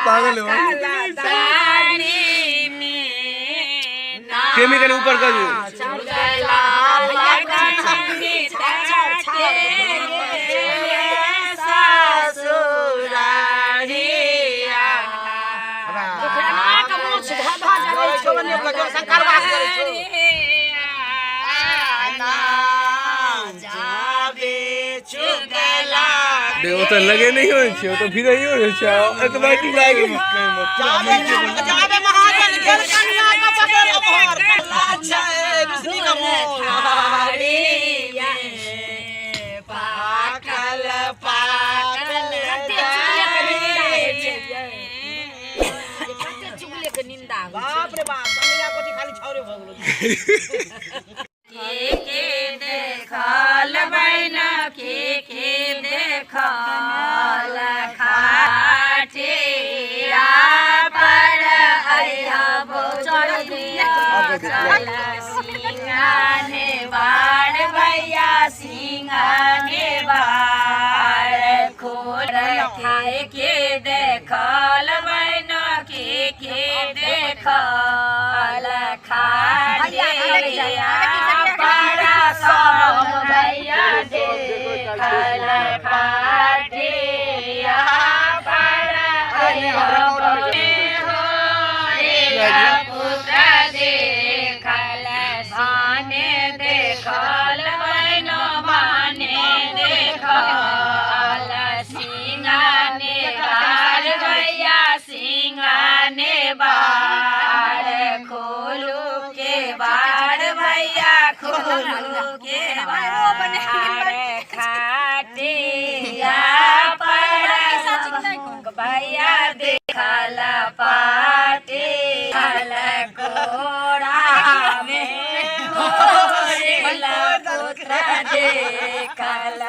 पागल हो टेमी कने ऊपर कर ओ तऽ लगे नहि होइ छै ओ तऽ भिड़ैयो रहै छै एतबा की लागे जाबे महाजन गेल कनिया के पकड़ अबहर अच्छा रुसनी का मोर पाकल पाकल चुगले के निंदा होइ छै। बाप रे बाप कनिया कोठी खाली छाउरे भऽ गेलो के के देखल बैना के के देखल खाटिया पर अइहा बोचलिया चल सिंगाने बाड़ भैया सिंगाने बाड़ खोल के के देखल बैना के के देखल खाटिया पर सब भैया देखल खाटिया पर अइहा पुत्र देखल भाने देखल बैनो भाने देखल सिंगाने बार भैया सिंगाने बार खोलू के बार भैया खोलू के बार खाटिया पर भैया देखल पाटी कोड़ा में पुत्र देखल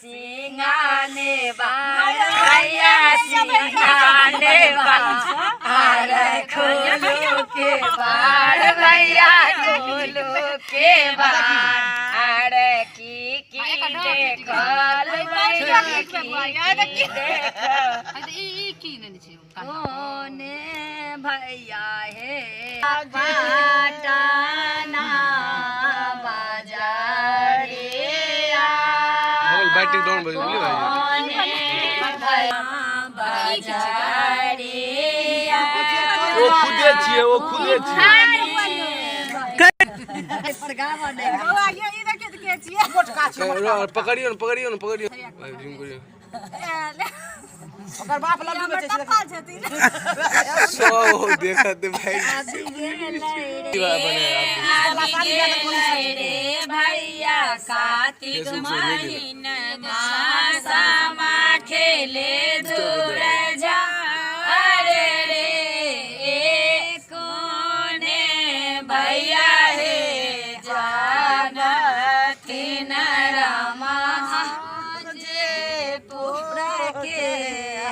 सिंगाने भैया सिंगाने बार खोलू के बार भैया खोलू के बार की की देखल भैया की की देखल कोने भैया हे पटना बजरिया बैटरी डाउन भऽ गेलै भाई कोने भैया बजरिया ओ खुदे छियै ओ खुदे छियै पकड़ियो ने पकड़ियो ने पकड़ियो भाई जूम करियो ओकर बाप लड्डू बेचै छै सब देखत भाई रे भैया कार्तिक महीना सामा खेले दूर जा अरे रे कोने भैया हे जानथिन रामा जे पुर के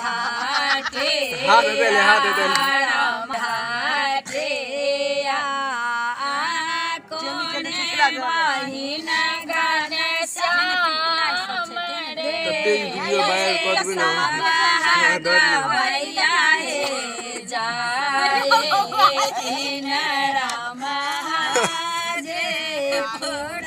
हाटे हाथ देले, हाथ देले। राम हाटे आ कोने महीना गान श्याम रे कते वीडियो वायरल कऽ देबै ने अहाँ दऽ दियौ। भैया हे जाए राम जे पुर